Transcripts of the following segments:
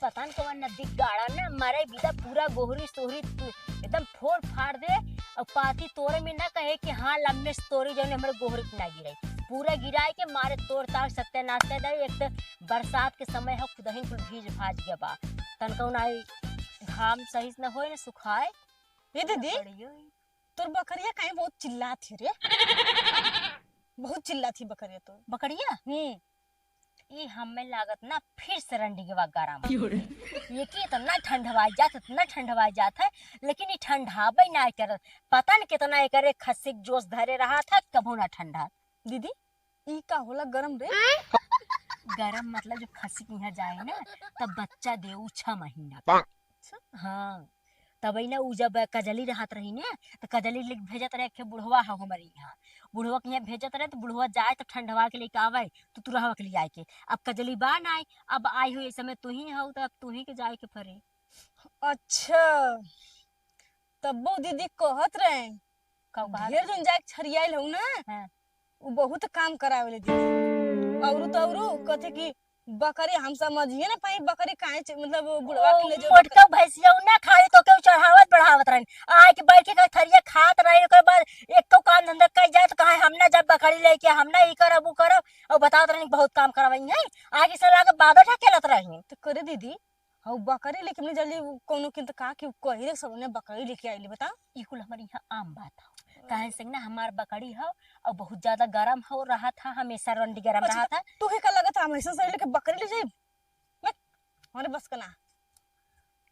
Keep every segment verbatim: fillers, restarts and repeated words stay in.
पता न कवन नदी गाड़ा ना मारे बिदा पूरा गोहरी सोहरी तू एकदम फोड़ फाड़ दे। और पाती तोरे में ना कहे कि हाँ लम्बे से तोरी जौन हमरे गोहरी के ना गिरे, पूरा गिराए के मारे तोड़ ताड़ सत्यानाश कर दे। एक तो बरसात के समय है, खुदहिन कुल भीज भाज गया बा, तनका ना घाम सही से ना होए ना सुखाए। ए दीदी, बढ़िया। तोर बकरिया काहे बहुत चिल्लात ही रे? बहुत चिल्लात ही बकरिया तोर। बकरिया? हम्म। ई हमें लागत ना फिर से रंडी के बा गरम। क्यों रे? ये कि इतना ठंडवाई जात, इतना ठंडवाई जात है, लेकिन ई ठंडाबे ना करत। पता न कितना एकरे खस्सी के जोश धरे रहा था, कभू ना ठंडा। दीदी, ई का होला गरम रे? गरम मतलब जब खस्सी के यहाँ जाए ना, तब बच्चा दे उ छह महीना का। अच्छा। हाँ, तब ना उ जब कजली रहत रही ना, तो कजली लेके भेजत रहे, एक बुढ़वा हो हमारे यहाँ, बुढ़वा के यहाँ भेजत रहे, तो बुढ़वा जाए तो ठंडवा के लेके आवे, तो तुरहवा के लिए आए के। अब कजली बा ना आई, अब आई हो ये समय तू ही हो, तो अब तू ही के जाए के पड़े। अच्छा, तब्बो दीदी कहत रहे, का कहत? ढेर जन जाए के छरियाइल हो ना, हाँ। उ बहुत काम करावेले दीदी। औरू तो औरू कहते कि बकरी हम समझिए ना पाई, बकरी काहे च-, मतलब बुढ़वा ओ, के ले जाओ, मोटका भैंसिया उ ना खाए तो केहू चढ़ावत बढ़ावत रहन। आए के बैठे का थरिया खात रहे, ओकर बाद एको काम धंधा कर जाए तो कहे हम ना जब बकरी लेके हम ना ई करब उ करब, और बतावत रहन बहुत काम करवाई है। आगे से लागे बादो ढकेलत रही। तो करे दीदी, हऊ बकरी लेके हमने जल्दी उ कौनो किन त का कि उ कही रे सब ने बकरी लेके आइली, बता। ई कुल हमारे यहाँ आम बात हो, काहे से ना हमार बकरी हो और बहुत ज्यादा गरम हो रहा था, हमेशा रंडी गरम अच्छा, रहा था। तू ही का लगत हम ऐसा सही लेके बकरी ले जाई? मैं, हमारे बस का ना।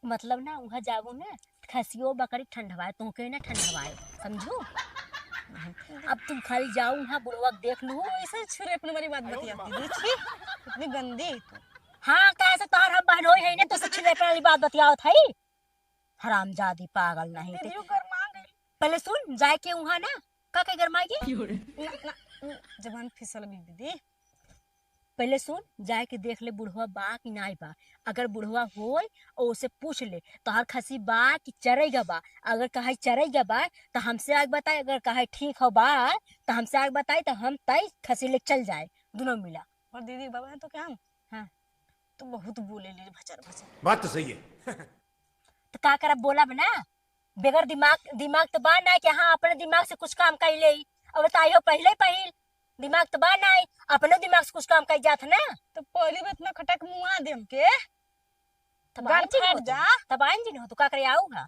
मतलब ना वहाँ जाबू ना, खसियो बकरी ठंडवाए, तोहके ना ठंडवाए, समझू? अब तुम खाली जाओ वहाँ बुढ़वा के देख लू। ऐसे छुरे अपने वाली बात बतिया दीदी, छी, इतनी गंदी तू। हाँ, काहे से तोहर हम बहनोई है ना, तो से छिले वाली बात बतियावत है। हरामजादी पागल नहीं ते। दीदी, उ गरमा गई। पहले सुन, जाए के वहाँ ना, का के गरमा गई? ना, ना, ना, जबान फिसल गई दीदी। पहले सुन, जाए के देख ले बुढ़वा बा कि नाई बा। अगर बुढ़वा होय और उसे पूछ ले, तोहर खसी बा कि चरेगा बा? अगर कहे चरेगा बा, तो हमसे आके बताए, अगर कहे ठीक हो बा, तो हमसे आके बताए, तो हम तय खसी ले चल जाए, दोनों मिला। और दीदी, बाबा है तो क्या हम? हाँ। तू बहुत बोले ले भचर भचर। बात तो सही है। तो का करब, बोलब ना? बेगर दिमाग, दिमाग तो बा ना कि हाँ, अपने दिमाग से कुछ काम कर ले। अब बताइयो, पहले पहिल दिमाग तो बा ना, अपने दिमाग से कुछ काम कर जात ना। तो पहली बार इतना खटक मुआ दे हमके। तब गाल आइन जिन फाड़ हो तू, जा। तब आइन जिन हो तू, का करे आऊ हा?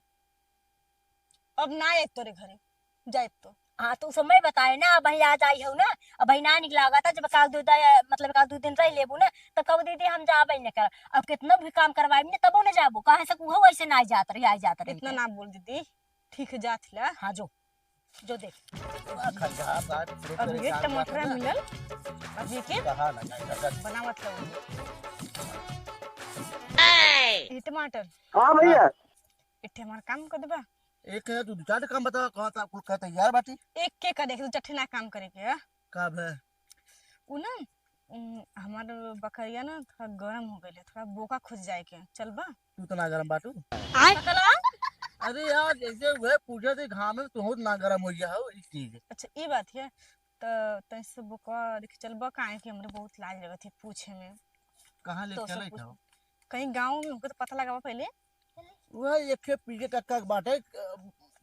अब ना आए तोरे घरे, जाए तो। हाँ, तो समय बताए ना, अब आज आई हो ना, अब ना निकला होगा था, जब काल दो दा-, मतलब काल दो दिन रह लेबू ना, तो कब दीदी हम जाबे न कर। अब कितना भी काम करवाए ना, तबो न जाबू, काहे से उहो ऐसे ना जात रही, आ जात रही इतना के। ना बोल दीदी, ठीक है, जात ला। हाँ, जो, जो देख। वाह, खा जा, बात शुरू अब करे, ये काम टमाटर करना। मिलल, अब ये के कहा ना, ना, ना, ना। बनावत लगो। ये टमाटर। हाँ भैया। हाँ। इट्ठे हमार काम कर देबा? एक है, तू दो चार काम बता, कहाँ था, कुल कहते यार बाटी। एक के का देख, दो चट्ठे ना काम करे के है। का भे? उ ना, उम, हमार बकरिया ना थोड़ा गरम हो गइल है, थोड़ा बोका खोज जाए के, चल बा? तू तो ना गरम बाटू। आय? पकला? अरे यार, जैसे वह पूछे थे घाम में, तू ना गरम हो गया हो, इस चीज। अच्छा, ये बात है, तो तैसे बोका लेके चल बा, काहे कि हमरे बहुत लाज लगत है पूछे में। कहाँ लेके तो सब चले कुछ था? कहीं गाँव में हमको तो पता लगावा पहले। वह एक ठे पीछे कक्का के बाटे, अ,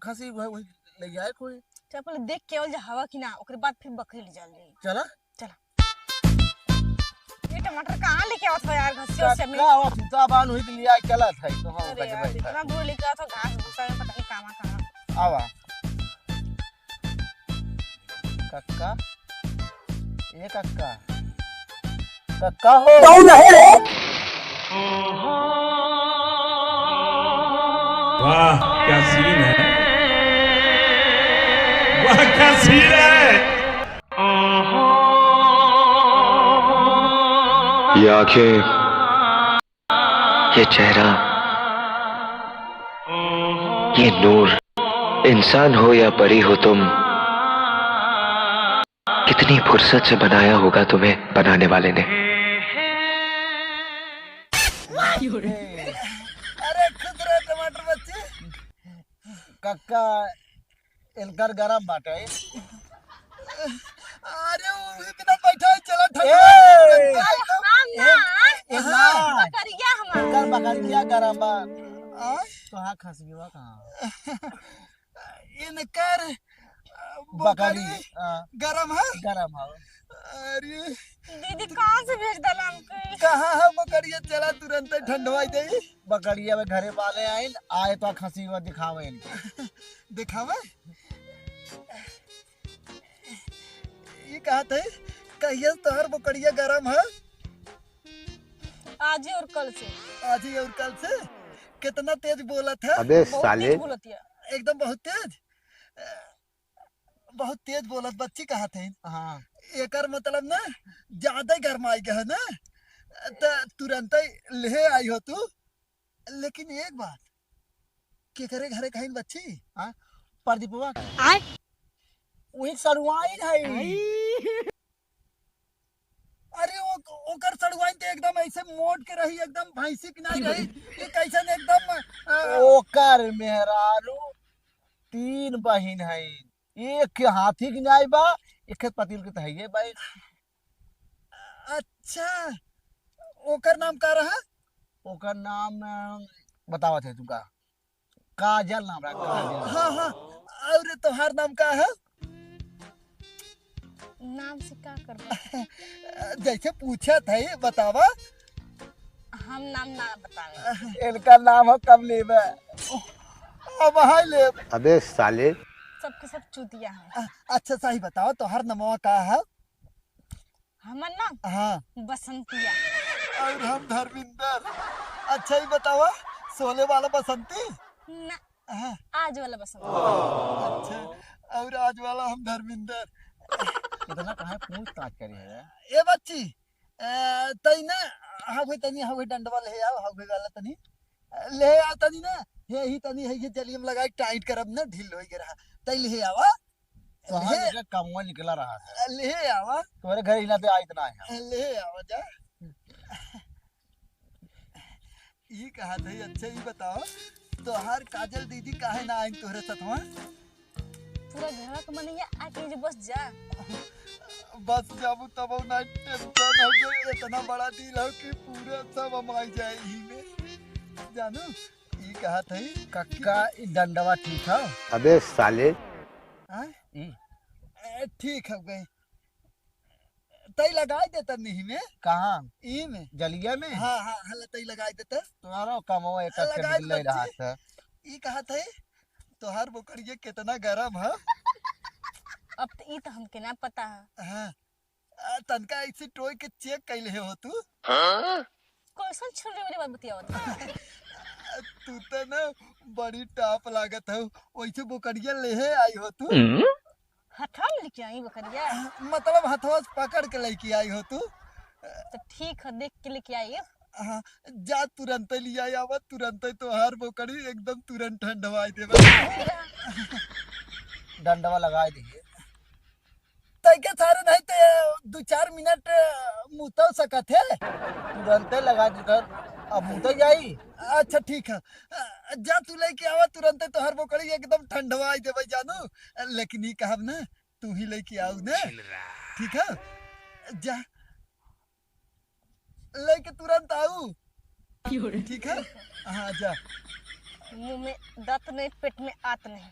खसी वह वही ले जाए कोई। चल पहले देख के आवल जा हवा कि ना, ओकरे बाद फिर बकरी ले जाल जाई। चला। चला। ये टमाटर कहाँ लेके आवत हो यार, घसिया से में? कक्का और सुता बान वही के लिए आए चला था, तो हम अरे बच यार, गए। इतना दूर लेके आवत हो, घास भूसा में पता नहीं कहाँ कहाँ। आवा। कक्का, ए कक्का, कक्का हो। कौन है रे? वाह, क्या सीन है, वाह, क्या सीन है। ये आंखें, ये चेहरा, ये नूर, इंसान हो या परी हो तुम, कितनी फुर्सत से बनाया होगा तुम्हें बनाने वाले ने। अरे खुद रे टमाटर बच्चे। कक्का, इनकर गरम बाटे। अरे वो इतना बैठा है, चला ए! ठंडा। हम ना। ए, हाँ। ना। बकरिया हमार। इनकर बकरिया गरम बा। आय? तोहार खसियवा कहाँ? इनकर, अ, बकरी, बकरी हाँ। गरम है? गरम है। अरे। दीदी कहाँ से भेज देला हमके? कहाँ है बकरिया? चला तुरंत ठंडवाई दे। बकरिया में घरे वाले आइन, आए तो खसियवा दिखावे इनके। दिखावे? ये कहत है, कहिया से तोहर बकरिया गरम है? आज ही और कल से। आज ही और कल से? कितना तेज बोलत है। अबे बहुत साले। तेज बोलत है। एकदम बहुत तेज। बहुत तेज बोलत बच्ची कहत है। हाँ। एकर मतलब ना, ज्यादा ही गरमाई गए है ना, त तुरंत ही ले आई हो तू। लेकिन एक बात, केकरे घरे कहीं बच्ची? हाँ? प्रदीपवा के। आय? वही सड़ुआइन है। आई। अरे, ओ-, ओकर सड़ुआइन तो एकदम ऐसे मोट के रही, एकदम भैंसी की नाई रही। ये कैसन एकदम, अ, ओकर मेहरारू तीन बहिन है, एक के हाथी की नाई बा, एक के पतिल के तो है ये भाई। अच्छा, ओकर नाम का रहा? ओकर नाम, अ, बतावत है तुमका, काजल नाम रहा, काजल। हाँ, हाँ, और तोहार नाम का है? नाम से का करबा? जैसे पूछत है, बतावा। हम नाम ना बतावे। इनका नाम हो कब लेबे? अब हाय लेब। अबे साले। सबके सब चूतिया है। अ-, अच्छा सही बताओ, तोहार नमवा का है? हमर नाम? हाँ। बसंतिया। और हम धर्मेंद्र। अच्छा ही बतावा, शोले वाला बसंती? ना। हाँ। आज वाला बसंती। अच्छा, और आज वाला हम धर्मेंद्र। इतना काहे पूछताछ करे है? ए बच्ची, ए, तई ना, हवे तनी, हवे डंडवा ले आओ, हवे वाला तनी। ले आ तनी ना, हे ही तनी, हे, ये जलियम लगाई टाइट करब ना, ढील होई के रहा। तई ले आवा। तोहार ले। लेखा कमवा निकला रहा है। ले आवा। तोहरे घर हिला ते आइत ना है। ले आवा जा। ई कहा थे, अच्छा ई बताओ, तोहार काजल दीदी काहे ना आई तोहरे सथवा? पूरा घरवा के मनैया आके जे बस जा। बस जाबू तब ना टेंशन हो गई, इतना बड़ा दिल हो कि पूरा सब हम आई जाए ही में। जानू, ई कहा थे। कक्का, ई डंडवा ठीक है? अबे साले। हाँ? ई? ए, ठीक हो गई। तई लगाई देता नहीं में। कहाँ? ई में। जलिया में? हाँ, हाँ, हला तई लगाई देता। तुम्हारा कमवा एक लगाई दे ले रहा बच्ची। था। ई कहा थे, तोहार बोकड़िया कितना गरम है। अब तो ई तो हमके ना पता है। हाँ। आ, तनका ऐसे टोय के चेक कैले हो तू? हाँ? कौन सन छुरी वाली बात बतियावत है? तू तो ना बड़ी टाप लागत हो, वैसे बोकड़िया लेहे आई हो तू। हम्म? हथवा में लेके आई बोकड़िया? मतलब हथवा से पकड़ के लेके आई हो तू। तो ठीक है, देख के लेके आई। हाँ, जा तुरंते लिया आवा, तुरंते तोहार बोकड़ी एकदम तुरंत ठंडवाई देबे। डंडवा लगाई दीजिए। तैके सारे नहीं ते दो चार मिनट मुतल सकत है। तुरंते लगा दे कर, अब मुतल जाई। अच्छा ठीक है, जा तू लेके आवा तुरंते, तोहार बोकड़ी एकदम ठंडवाई देबे जानू। लेकिन ई कहब ना, तू ही लेके आऊ ना। ठीक है, जा। लेके तुरंत आऊ। ठीक है? हाँ, जा। मुंह में दांत नहीं, पेट में आत नहीं।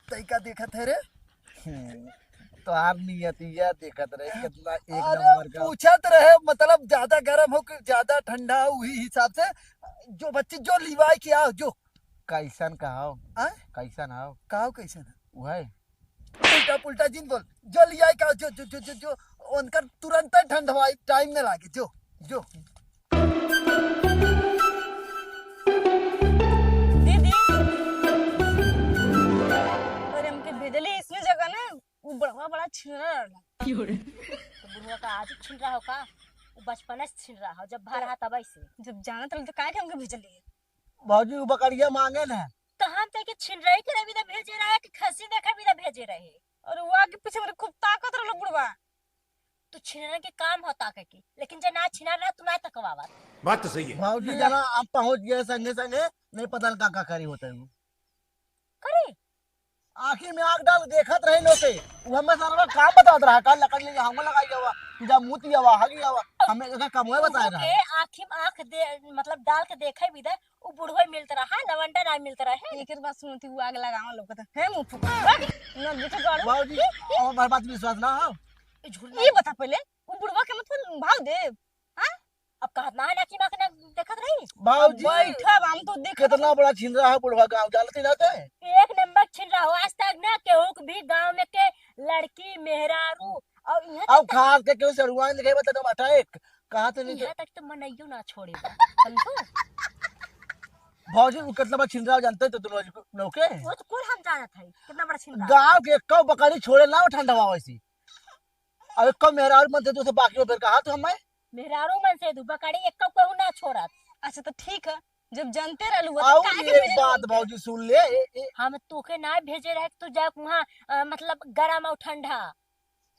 तैका देखत है रे? हम्म, तोहार नियतिया देखत रहे, कितना एक अरे, नंबर का। पूछत रहे, मतलब, ज्यादा गरम हो कि ज्यादा ठंडा हो, वही हिसाब से। जो बच्ची, जो लिवाई के आओ, जो। कैसन का हो? आय? कैसन हो? का हो, कैसन हो? वही। उल्टा पुल्टा जिन बोल, जो लियाई का, जो, जो, जो, जो, जो, उनकर तुरंत ठंडवाई, टाइम न लागे, जो, जो। दीदी, और हमके भेजले इसने जगह ना, वो बड़वा बड़ा छिनरा रहला। क्यों रे? तो बुढ़वा का आज छिनरा हो का? वो बचपन से छिनरा हो, जब भर हाथ अब ऐसे। जब जानत रहल तो काहे के हमके भेजले? भौजी, उ बकरिया मांगे न। तो हम तैके छिनरई करे बिना भेजे रहे कि खस्सी देखे बिना भेजे रहे? और वो आगे पीछे मेरे खूब ताकत रहलो बुढ़वा। तू छिनरन के काम हो ताके की, लेकिन जे ना छिनर रहा, तू ना तकवावत। बात तो सही है। भौजी, जना हम पहुंच गए संगे संगे, नहीं पता का का करी होते हैं। करे? आँखी में आँख डाल के देखत रहे लोग के। उ हमें सारा काम बतावत रहा, का लकड़ी लेके हम लगाई हवा, तू जा मुँह ती हवा, हगी हवा, हमें एकर कमवे बताए रहा। के आँखी में आँख दे, मतलब डाल के देखे भी दे, उ बुढ़वे मिलत रहा, लवंडा ना मिलत रहे। एकर बात सुनती उ आग लगावा लोग कहता, "हे मुँह फुका, भाग, न जूठे गाड़ू।" बाबूजी, और हमारे बात विश्वास ना हो। ये झूठ ना। ये बता पहले, उ बुढ़वा के मतलब भाव दे, हाँ? अब कहत ना है ना कि ना, ना देखत रही। बाबूजी, अब बैठब, हम तो देखत कितना बड़ा छिनरा है बुढ़वा, गाँव जानते ना थे। एक नंबर छिनरा हो, आज तक ना केहू के भी गाँव में के लड़की, मेहरारू, और यहाँ अब तक खास के केहू सड़ुआइन देखे बता तो अटैक, कहाँ से नहीं इहाँ तक तो मनइयो ना छोड़े बा, समझो? भौजी, उ कितना बड़ा छिनरा जानते तो दोनों लोग के? वो तो कुल हम जानत है, कितना बड़ा छिनरा। गाँव के एक्को बकरी छोड़े ना ठंडवा वैसी। अब एक्को मेहरारू मन से दूसरे बाकी हो, फिर कहा तू हमें? मेहरारू मन से दू बकरी एक्को कहू ना छोड़त। अच्छा तो ठीक है, जब जानते रहलू हो, तो और काहे के एक मेरे बात को भौजी सुन ले, ए, ए, हम तोके ना भेजे रहे, तू जा वहाँ, अ, मतलब गरम और ठंडा।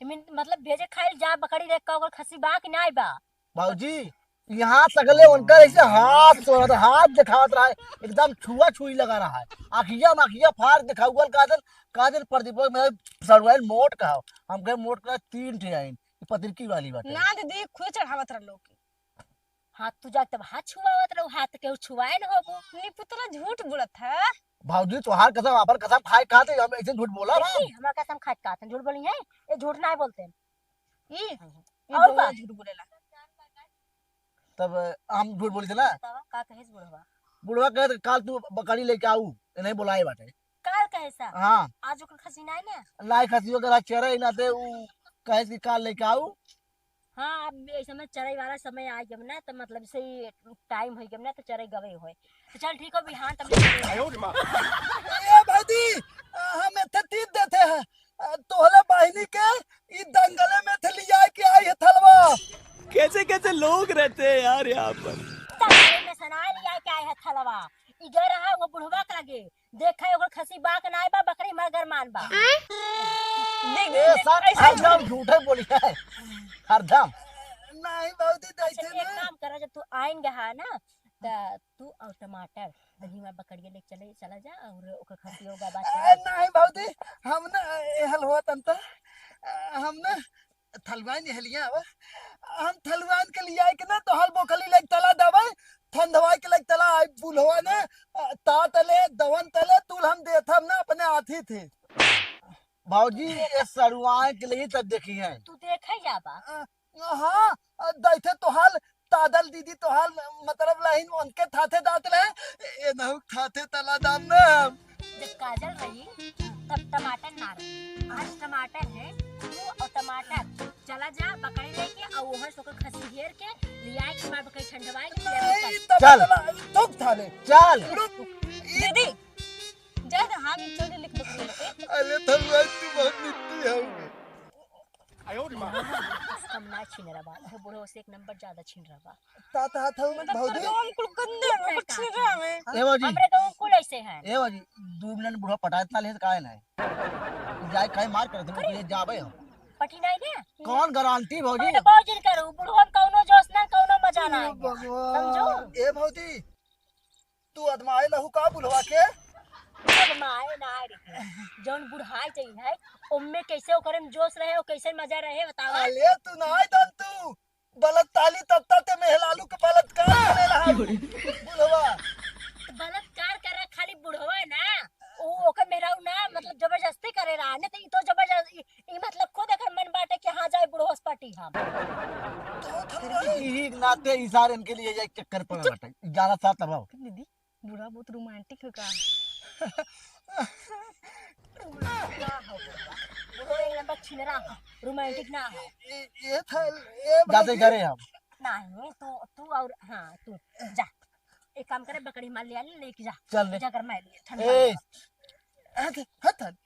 I mean, मतलब भेजे खाइल जा बकरी रे का ओकर खसी बा कि नाय बा? बाबूजी, यहाँ तकले उनकर ऐसे हाथ छोड़त, हाथ दिखावत रहा है, एकदम छुआ छुई लगा रहा है। आखिया में आखिया फार दिखाउल का दिन, का दिन प्रदीप में सड़ुआइन मोट कहा, हम कहे मोट कहा तीन ठे आइन, ये पतरकी वाली बाटे। ना दीदी, खुद चढ़ावत रह लोग। हाथ तू जा तब हाथ छुआवत रहो, हाथ केहू छुआए न होबो। निपुतरा झूठ बोलत है। भौजी, तोहार कसम, अपन कसम खाए खाते हम ऐसे झूठ बोला ना। देखी, हमार कसम खाए खाते झूठ बोली है, ये झूठ ना बोलते हैं। ई, ई और बुढ़वा का? झूठ बोलेला। तब हम झूठ बोली थे ना। बतावा, का कहे बुढ़वा? बुढ़वा कहे तो काल तू बकरी लेके आऊ, ये नहीं बोलाए बाटे। काल कहे सा? हाँ। आज ओकर खसी नहीं ना? नहीं खसी ओकर आज चरे ही ना थे, उ कहे कि काल लेके आऊ। हाँ, अब ये समय चरई वाला समय आ गया ना, तो मतलब से ही टाइम हो गया ना, तो चरई गवे होए। तो चल ठीक हो, बिहान तब ले चले। ए भौजी, हम एथे तीत देते हैं। आ, तोहले बहिनी के ई दंगले में थे लिया के आई है थलवा। कैसे कैसे लोग रहते हैं यार यहाँ पर। दंगले में सना लिया के आई है थलवा। ई गए रहा वो बुढ़वा के लगे। देखा ओकर खसी बा के नाय बा, बकरी मर गरमान बा। देख, ए, देख, सर, ऐसे हरदम झूठे बोली है। हरदम। नहीं भौजी, अच्छा, जैसे एक ना। काम करा, जब तू आइन गहा ना, त तू और टमाटर, दही में बकरिया लेके चले, चला जा और ओकर खसी होगा बात ए, करा। नहीं भौजी, हम ना, ए, हल हुआ तन त, हम ना, थलुआइन हलिया आवा। हम थलुआइन के लिया के ना तोहर बोकली लेके तला देबै, थंधवाई के लेके तला आई बुलवा ने, अ, ता तले, दवन तले, तूल हम देथब ना अपने हाथी थे। भौजी, ये सड़ुआइन के लिए तब देखी है। तू देखे जाबा। अ, हाँ, अ, दैथे तोहाल तादल दीदी तोहाल मतलब लाइन उनके थाथे दात रहे, ए नहु थाथे तला दाम ना हम। जब काजल रही, तब टमाटर ना रहे। आज टमाटर है, तू और टमाटर। चला जा, बकरी लेके, और वहाँ से ओकर खसी घेर के, लिया के, मार बकरी ठंडवाए के, फिर नहीं, चल। तब चल। चला, थूक थाने। चल। रुक। दीदी, जा, जा, हम चल लिख बकरी लेके। अरे थलुआइन, तू बहुत मिट्टी है। कम ना छीन रहा बा, ये बुढ़ो से एक नंबर ज्यादा छीन रहा बा। ता, ता, था, मतलब, भौजी। तोर गाँव में कुल गंदे हैं, कुछ नहीं रहा है। ए भौजी। हमरे गाँव कुल ऐसे हैं। ए भौजी, दू मिनट बुढ़वा पटाए इतना लेत काहे नहीं? जाए काहे मार करत हो, ये जाबे हो। पटी नहीं ने? कौन गारंटी भौजी? अरे भौजी करू, बुढ़वा में कौनो जोश ना, कौनो मजा ना ए आएगा। भगवान। समझो? ए भौजी, तू अदमाए लहू का बुढ़वा के? अदमाए ना रे। जौन बुढ़ाए चाहिए है, ओम्मे कैसे ओकरे में जोश रहे, ओ कैसे मजा रहे, बतावा। अले तू ना आए दन तू। बलात्कारी तत्ता ते मेहलालू के बलात्कार करे रहा बुढ़वा। बलात्कार कर रहा खाली बुढ़वा ना, ओ ओकर मेहरारू ना, मतलब जबरदस्ती करे रहा, नहीं तो ई तो जबरदस्ती, ई, ई मतलब खुद एकर मन बाटे कि हाँ जाए बुढ़वा से पटी हम। तो थलवाई। यही नाते इशारे इनके लिए जाए चक्कर पड़ा बाटे। ग्यारह सात दबाओ। दीदी, बूढ़ा बहुत रोमांटिक है का? ना हो बूढ़ा। बूढ़ा एक नंबर छिनरा हो, रोमांटिक ना हो। ए, ए था, ए जाते भाई। घरे हम। नहीं, तू, तू और, हाँ, तू जा। एक काम करे, बकरी मार लिया, ले, लेके जा। चल ले। जाकर मैं लिए, ठंडा ए। होगा। हट, हट, हट।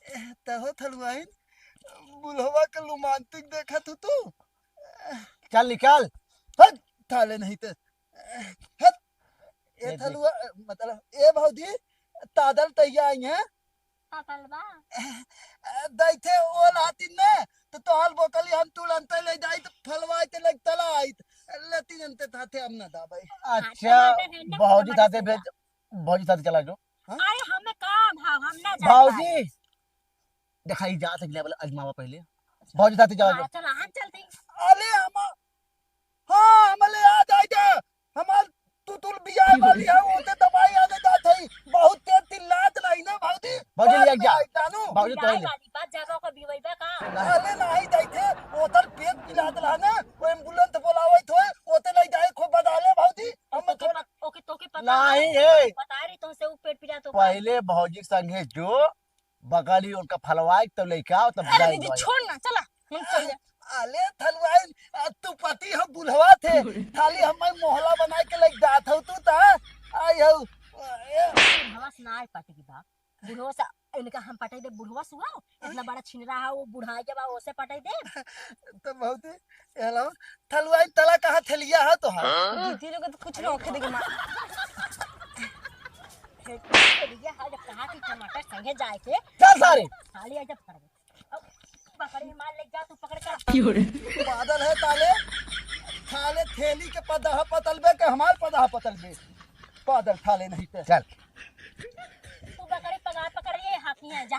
ए, तहो थलुआइन, बुढ़वा के रोमांटिक देखत हो तू? चल निकल। हट, थाले नहीं ते। हट। ए ए देख। थलुआ, मतलब, ए भौजी, तादल तहिया आई हैं। तादल बा। दैथे ओल हाथी ने, तो तोहल बोकली हम तुरंते ले जाई, तो फलवाई ते लग तला आई, लेती जनते थाते हम ना दाबाई। अच्छा, टमाटर है ना, भौजी टमाटर थाते से भेज, भौजी थाते चला जो। हाँ? अरे, हमें का भाव, हम ना जात भौजी, बानी। देखाई जात है, ले बोले, अजमावा पहले। भौजी, जाते जाओ, हाँ, जाओ। चला, हम चलते हैं। अरे, हम, हाँ, हम ले आ जाए जा। हमार तुतुल बियाह वाली है, ओते दवाई आने जात है। बहुत तेज चिल्लात रही ना, भौजी। भौजी, ले जा। जानू। भौजी, तो ले। वाली बात, जाबा को बिवैबा का? अरे, नहीं जाए थे, ओतर पेट पिरात रहा ना, वो एम्बुलेंस बोलावत होए, ओते ले जाए, खूब बदले, भौजी। हम ओके, थोड़ा पत-, ओके, तोके पता नहीं है। है। बता रही तुमसे, वो पेट पिरात हो। पहले भौजी संगे जो बकरी उनका फलवाई, तब लेके आओ, तब अरे जाए दीदी, दवाई। छोड़ ना, चला, हम चल जाए। अले थलवाई, आ, तू पति हो बुढ़वा थे, खाली हम मोहला बना के लेके जात हो तू ता, आई हो। ए। बुढ़वा से ना आए पति की बात, बुढ़वा से इनका हम पटाई दे, बुढ़वा सुआ, इतना बड़ा छिनरा है, वो बुढ़ा जब ओसे पटाई दे। तो बहुत ही, हेलो, थलवाई तला कहाँ थलिया है तो है? दीदी लोग तो कुछ ना होखे देखे माँ। थलिया है, जब कहा कि टमाटर संगे जाए के, चल सारे। खाली है जब करबे। अब बकरी मार ले जा, तू पकड़ कर। बादल है ताले, थाले थैली के पदहा पतलबे के हमार पदहा पतलबे। बादल थाले नहीं ते। चल। तू बकरी पगार पकड़ लिए, हाथी है, जा।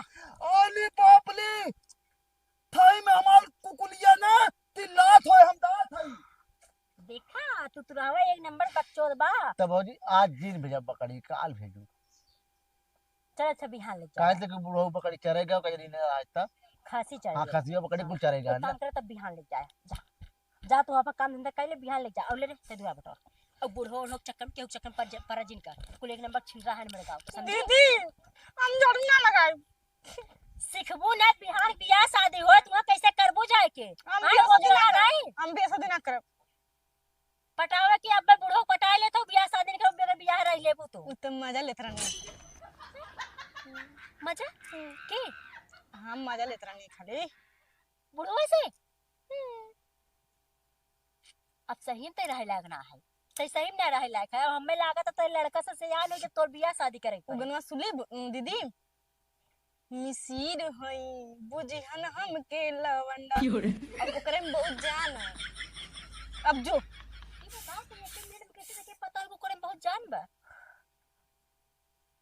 अली बाप ली, थाई में हमार कुकुलिया ना, तिल्लात होए हम दात हई। देखा, तू तुरावा एक नंबर बकचोद बा। तब भौजी, आज दिन भेजा बकरी, काल भेजू। चल, अच्छा, बिहान ले जा। काहे से कि बुढ़ऊ बकरी चरेगा, कजरी ने आज तक। खासी चरेगा। हाँ, खसिया बकरी कुल चरेगा एक ना। काम करे, तब बिहान ले जाए, जा। जा, तू आपन काम धंधा कर ले, बिहान ले जा। और ले रे, ते दुआ बटोर। और बुढ़ऊ लोग चक्कर में, केहू चक्कर में पर ज-, पर जिन कर। कुल एक नंबर छिनरा है मेरे गाँव के, समझे? दीदी, हम झाड़ू ना लगाई। सिखबू ना, बिहान बियाह शादी होए, तू कैसे करबू जाए के? हम आए बियाह शादी ना रोजगार करब। आई। हम बियाह शादी ना करब। पटावे के अब बुढ़ऊ पटाए ले तो बियाह शादी नहीं करब, बियाह रह लेबू तो। उ तो मजा लेत रहनी। मजा? के? हम मजा लेत रहनी खाली। बुढ़ऊ से? हम्म। अब सही में ते रहे लायक ना है। ते सही में ना रहे लायक है। अब हमें लागत है ते लड़का से सयान हो जब तोर बियाह शादी करे के उ पड़ी। गनवा सुनली ब-, दीदी? मिसिर हई, बुझिहन हमके लवंडा। क्यों रे? अब ओकरे में बहुत जान है। अब जो। ई बताओ, तुम एक मिनट में कैसे देखे पता है ओकरे में बहुत जान बा?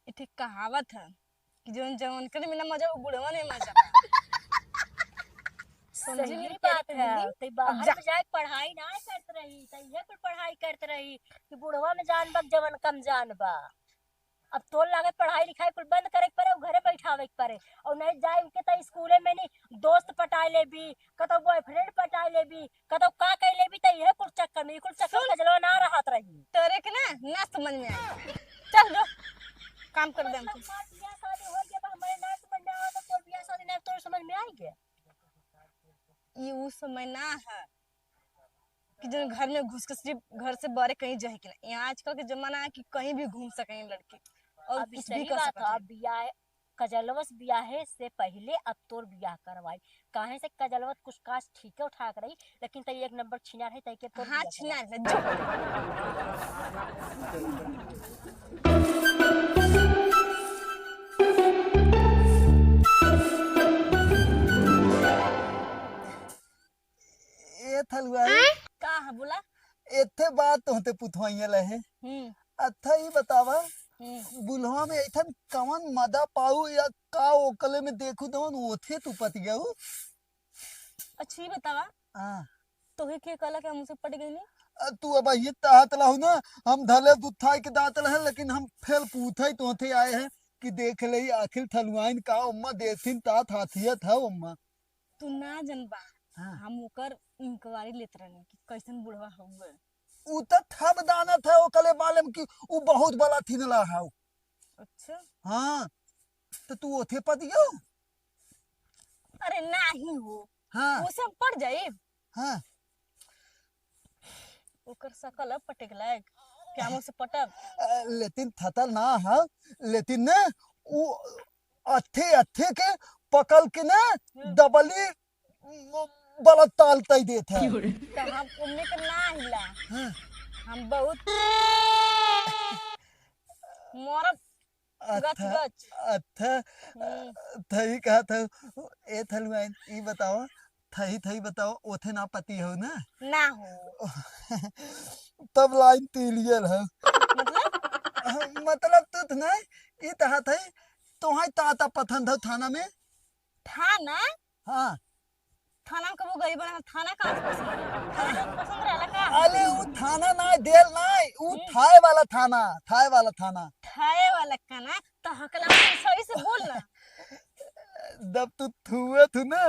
एक ठे कहावत है कि जौन जवान करे में ना मजा, वो बुढ़वन में मजा। समझी सही मेरी बात प्यारी है। बहन? ते अब बाहर जा। में जाके पढ़ाई ना करत रही, ते ये कुल पढ़ाई करत रही कि बुढ़वा में जान बा, जवन कम जान बा। अब तोर लागत पढ़ाई लिखाई कुल बंद करे के पड़े, घरे बैठावे के पड़े, और नहीं जाए के तो स्कूले में नहीं दोस्त पटाए लेबी, कतौ बॉयफ्रेंड पटाए लेबी, कतौ का कह लेबी, तो ये कुल चक्कर में, ये कुल चक्कर में सुन। कजलवा ना रहत रही। तोरे के ना, ना समझ में आए। चल जो, काम कर दे हमसे। बियाह शादी हो गया, अब हमारे ना समझ में आवे, तो तोर बियाह शादी ना तोर समझ में आएंगे। ये उ समय ना है कि जौन घर में घुस के सिर्फ घर से बाहरे कहीं जाए के ना। यहाँ आजकल के जमाना है कि कहीं भी घूम सके लड़की और अब कुछ भी सही कर बात सकत है, है। अब बियाह, कजलवस बियाहे से पहले अब तोर बियाह करवाई, काहे से कजलवत कुछ काज ठीके ठाक रही, लेकिन तई एक नंबर छिनार है, तई के तोर हाँ, बियाह करवाई। छिनार है, जो। ए थलुआई। आय? का है बोला? एथे बात तोहते पुथवाइया लहे। हम्म। अच्छा ई बतावा, हम्म। बुलवा में ऐठन कवन मदा पाऊ या का ओकले में देखू दवन ओथे तू पति गऊ? अच्छा ई बतावा, हाँ। तोहे के कहला कि हम उसे पट गई नी? अ, तू अब ये ताहत लाहू ना, हम धले दुथाई के दांत लहे, लेकिन हम फेल पूछे तोहते आए हैं कि देख ले आखिर थलुआइन का उम्मा देथिन तात हाथियत है उम्मा। तू ना जनबा, हाँ। हम ओकर इंक्वायरी लेत रहनी कि कैसन बुढ़वा हउवे। उ त थब दानत है ओकले मालूम कि उ बहुत बड़ा थिनला हउ। अच्छा। हाँ, तो तू ओथे पतियो? अरे नाही हो। हाँ। उसे हम पड़ जाइब। हाँ। ओकर सकल अब पटे के लायक। क्या हम उसे पटब? अ, लेकिन थतल ना है, लेकिन ना, उ अथे अथे के पकल के ना, हम्म। डबली बड़ा ताल तई देत है। तो हम उम्मी के ना हिला। हाँ। हम बहुत मरद गच अच्छा, गच। अच्छा, हम्म। थई कहा था, ए थलुआइन, ई बताओ, थई, थई बताओ, ओथे ना पति हो ना? ना हो। तब लाइन तेलियल है। मतलब? हम मतलब तू त नहीं, ई त हाथ है, तोहई ताता पसंद हो थाना में? थाना? हाँ। थाना में कबो गरीब ना, थाना कहाँ से पसंद है? थाना में पसंद रहला का? अरे, उ थाना ना, जेल ना, उ हम्म। थाए वाला थाना, थाए वाला थाना। थाए वाला का ना, तो हकला में सही से बोल ना। जब तू थुए थू ना,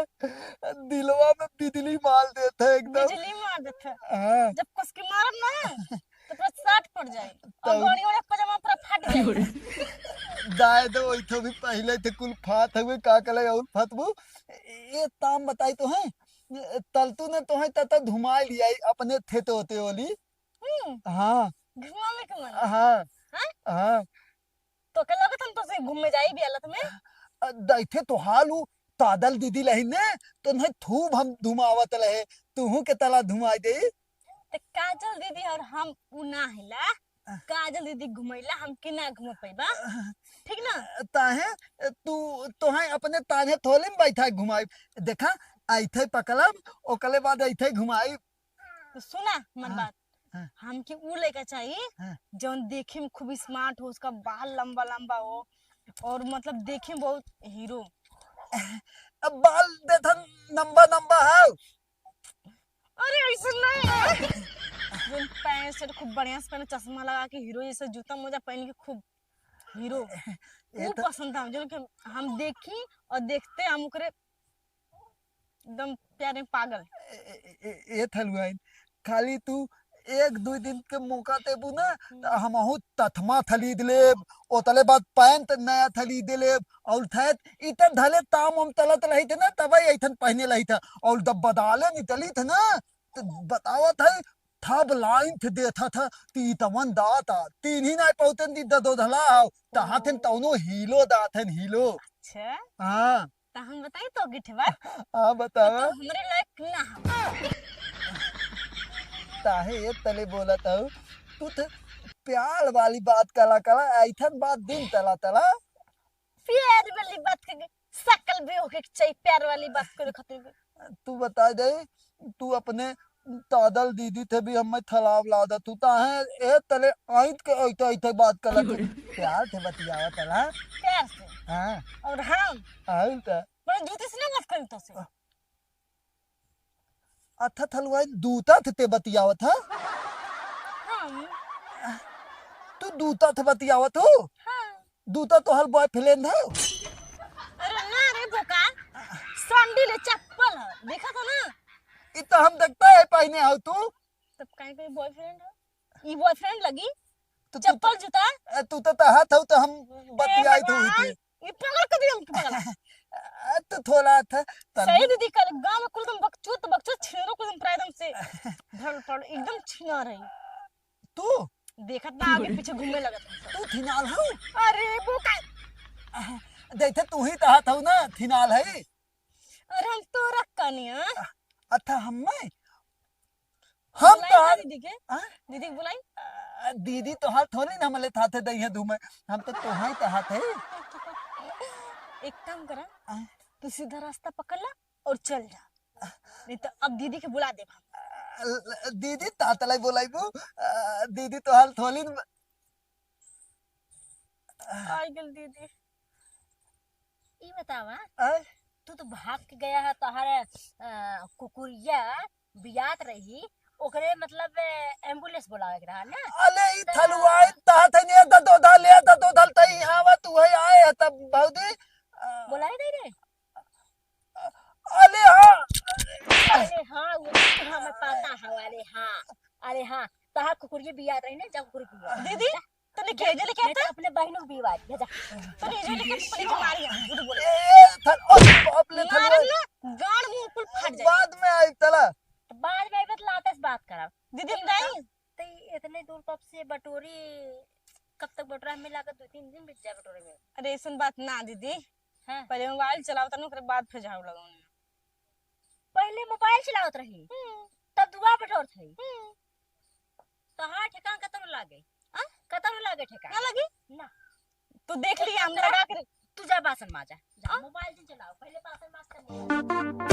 दिलवा में बिजली मार देत है एकदम। बिजली मार देत है। हाँ। जब कस के मारब ना, तो पूरा साट पड़ जाए। और तब बड़ी बड़ी पजामा पूरा फाट जाए। दाए दो, वही तो भी पहले थे कुल फात हुए, का कले और फतबू। ये ताम बताई तो है, तलतू ने तो है तता धुमाई लिया अपने थे तो होते होली। हम्म। हाँ। घुमावे के मन। हाँ। हाँ? हाँ। तो के लगत हम तो से घूमे जाई भी हालत में। अ, दैथे तो हाल उ तादल दीदी लही ने, तो नहीं थूब हम धुमावत रहे, तुहू के तला धुमाई दे। ते काजल दीदी और हम उ ना हिला, अ। काजल दीदी घुमैला, हमके ना घुमा पैबा, अ। ठीक ना? ताहे तू, तोहे अपने ताहे थोले में बैठा घुमाई, देखा, ऐथे पकड़ब, ओकले बाद ऐथे घुमाई। तो सुना मन हाँ, बात, हाँ। हमके उ लड़का चाहिए हाँ। जौन देखे में खूब स्मार्ट हो, उसका बाल लंबा लंबा हो और मतलब देखे में बहुत हीरो। अब बाल देखन लंबा लंबा है। अरे ऐसे नहीं है। जौन पैंट शर्ट खूब बढ़िया से पहने, चश्मा लगा के हीरो जैसे जूता मोजा पहन के खूब हीरो। ये वो तो पसंद था, जो कि हम देखी और देखते हम ओकरे एकदम प्यारे पागल। ए, ए, ए, ए, ए थलुआइन, खाली तू एक दुई दिन के मौका देबू ना, हम्म। त हमहू तथमा थलीद लेब, ओतले बाद पैंट नया थलीद लेब, और थैत इतर धले ताम हम तलत रही थे ना, तबे ऐठन पहने रही था, और जब बदाले निकली थे ना, तो बतावत है, थब लाइन थे देथा था, ती तवन दाता, तीन ही नाई पहुते ती ददो धला आओ, तहा थेन तवनो हीलो दाथन हीलो। अच्छा। हाँ। त हम बताई तो गिठवा? हाँ, तो बतावा। तू हमरे लायक ना हो। ताहे ये तले बोलत हऊ, तू तो प्यार वाली बात कला कला, ऐठन बात दिन तला तला। प्यार वाली बात के सकल भी होके के चाहिए, प्यार वाली बात करे खातिर भी। तू बता दे, तू अपने तादल दीदी थे भी हमें थलाव ला दा, तू ताहे ए तले आइत के ऐठे ऐठे बात कला, तू प्यार थे बतियावा तला। प्यार से। हाँ। और हम और का? बड़े जूते से ना बात करी तो से। अथा थलुआइन दूता थे ते बतियावत ह? हाँ। तू दूता थे बतियावत हो? हाँ। दूता तोहर बॉयफ्रेंड है? अरे ना रे बोका, सैंडल है, चप्पल है, देखा था ना? इ तो हम देखता है पहने हो तू। तब काहे के बॉयफ्रेंड है? ई बॉयफ्रेंड लगी? तो तू चप्पल जूता? ए, तू तो तहात हो तो हम ए बतियाई तो हुई भगवान, थी। ई पकड़ के दिया हमके पकड़। आ, तू थोड़ा था, तन सही दीदी, कल गाँव में कुल एकदम बकचोद, बकचोद छेरो कुल एकदम पूरा एकदम से भरल पड़ल, एकदम छिनार है। तू? देखत ना आगे पीछे घूमे लगत है। तू थिनाल हऊ? अरे बोका। जैसे तू ही तहात हऊ ना, थिनाल है। अरे हम तो रख कनिया। अच्छा, हम मैं? हम बुलाई तो ना दीदी के? हाँ? दीदी के बुलाई? आ, दीदी तो हाल थोड़ी ना हमले थाथे दई है धूमे। हम तो तोहाई तहात है। एक काम करा, हाँ? तू सीधा रास्ता पकड़ ला और चल जा, नहीं तो अब दीदी के बुला दे हम। आ, ल-, दीदी तातलाई बोलाइबू? आ, दीदी तो हाल थोड़ी न। आई गेल दीदी। ई बतावा, आय? तू तो भाग के गया है, तोहरे, अ, कुकुरिया बियात रही, ओकरे मतलब, अ, एम्बुलेंस बुलावे के रहा ना? अले ई त थलुआई तहात है, ने द दोधा, ले द दोधा, तई यहाँ आवा, तू है आए है तब भौजी। अ, बुलाए दे रे। अले हाँ। अरे हाँ, वो तो हमें पता है, अरे हाँ। अरे हाँ, तहार कुकुरिया बियात रही ना, जा कुकुरी बियात। दीदी, तने के जे लेके नहीं तो आता? अपने बहनों को भी आवाज भेजा। तने जे लेके आता, तने के मारी हम, झूठ बोले। ए, थल-, ओ, बाप ले, मारब थलुआ। ना, गाड़ मुंह कुल फट जाए। बाद में आई, चला। तो बाद में आई, बस लाते से बात करब। दीदी, हम जाई? तो इतने दूर कब से बटोरी, कब तक बटोरा हमें लागत दो तीन दिन बीत जाए बटोरे में। अरे, ऐसन बात ना, दीदी। हाँ। पहले मोबाइल चलाओ, तनु ओकरे बाद फिर झाड़ू लगाओ। पहले मोबाइल चलावत रही, हम्म। तब दुआ बटोरत रही। हम्म। तो हाँ, ठेकान कतरो लागे? आ? कतरो लागे ठेकान? ना लगी? ना। तू देख लिया, हम लगा के तू जा बासन माजा। जा, आ? मोबाइल जिन चलाओ, पहले बासन माज कर।